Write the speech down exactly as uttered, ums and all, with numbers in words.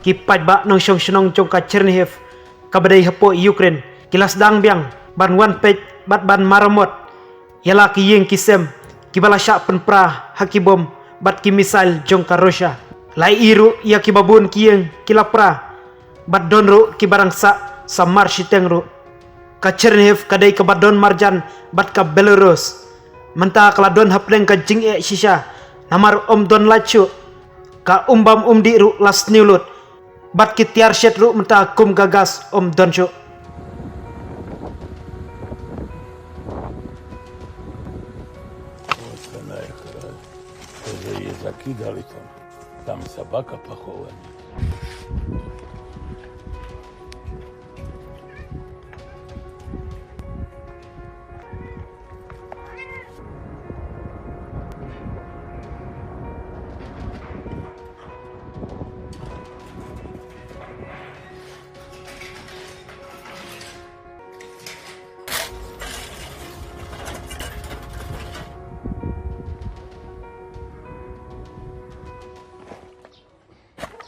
Ki paidbah nongshong shnong jong ka Chernihiv kaba dei hapoh Ukraine ki la sdang biang ban wan peit bad ban maramot ïa la ki ïing ki sem kiba la shah pynpra ha ki bom bad ki missile jong ka Russia. La ïohi ruh ïa kiba bun ki ïing ki la pra bad don ruh kiba rang sah samar shiteng ruh. Ka Chernihiv ka dei kaba don marjan bad ka Belarus. Mynta ka la don hapdeng ka jingeh shisha namar ym don light shuh. Ka um bam um dih ruh la sniew lut bad ki tiar shet ruh mynta kum ka gas ym don shuh. Ось вона якраз. Вже її закидали там. Там собака похована.